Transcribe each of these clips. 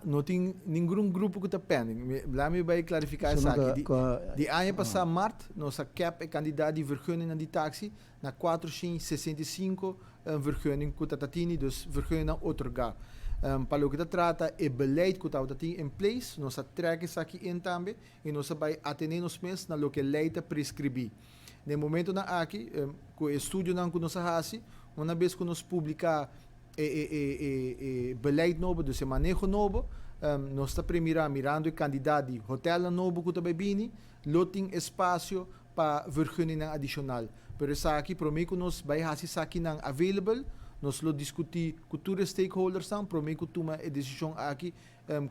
No tin ningun grupo ku ta pending. Laat mi bai klarifiká So no esaki. ta Di, di aña pasá mart, nos a cap e kantidat di vergunningen di taxi na 465 vergunning ku ta tini, dus vergunningen otorgá. Pa loke ta trata e beleid ku tabata tin in place, nos a trek esaki in tambe i nos a bai atené nos mes na loke lei ta preskribí. Na e momentonan aki, ku e estudionan ku nos a hasi, una bes ku nos publiká e beleid nobo, dus e maneho nobo, nos ta premirá mirando e kantidat di hotelnan nobo ku ta bai bini, lo tin espasio pa vergunningnan adishonal. Pero esaki, promé ku nos bai hasi esakinan available, nos lo diskutí ku tur e stakeholdersnan promé ku tuma e desishon aki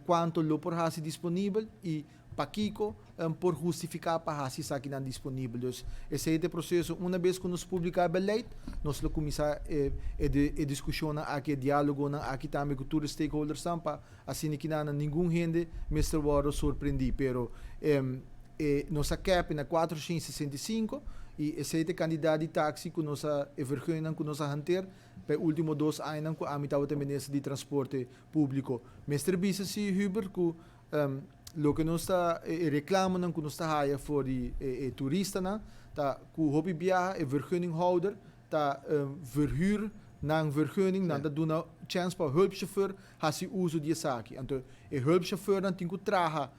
kuantu lo por hasi disponibel i pakiko por hustifiká pa hasi esakinan disponibel. Dus esei ta e proseso. Una bes ku nos publiká e beleid, nos lo kuminsá e diskushonnan aki, e diálogonan aki tambe ku tur e stakeholdersnan pa asina kinan ningun hende mester wòrdu sorprendí. Pero nos a cap na 465 i esei ta e kantidat di taksi ku nos a, e vergunnan ku nos a hanteer pa e último 2 añanan ku ami tabata minister di Transporte Públiko. Mester bisa si, Hubert, ku loke nos ta e reklamonan ku nos ta haya for di e turistanan ta ku hopi biaha e vergunninghouder ta verhuur nan vergunning, nan ta duna chèns pa hulpchauffeur hasi uso di esaki. Anto e hulpchauffeurnan tin ku traha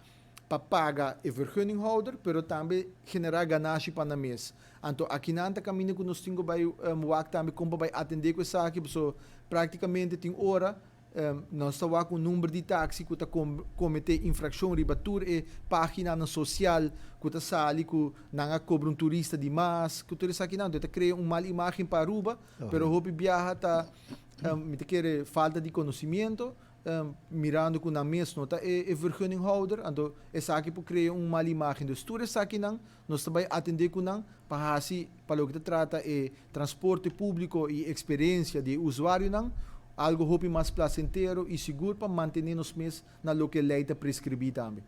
pa paga e vergunninghouder, pero tambe generá ganashi pa nan mes. Anto akinan ta kaminda ku nos tin ku bai wak tambe kon pa bai atendé ku esaki, pasobra práktikamente tin ora nos ta wak un number di taxi ku ta kometé infrakshon riba tur e páginanan sosial ku ta sali ku nan a kobra un turista di mas, ku tur esakinan. Anto e ta krea un mal imágen pa Aruba, pero hopi biaha ta mi ta kere falta di konosimiento, mirando ku nan mes no ta e vergunninghouder, anto esaki por krea un mal imágen. Dus tur esakinan nos ta bai atendé ku nan pa hasi pa loke ta trata e transporte públiko i eksperensia di e usuarionan algo hopi mas plasentero i sigur pa mantené nos mes na loke lei ta preskribí tambe.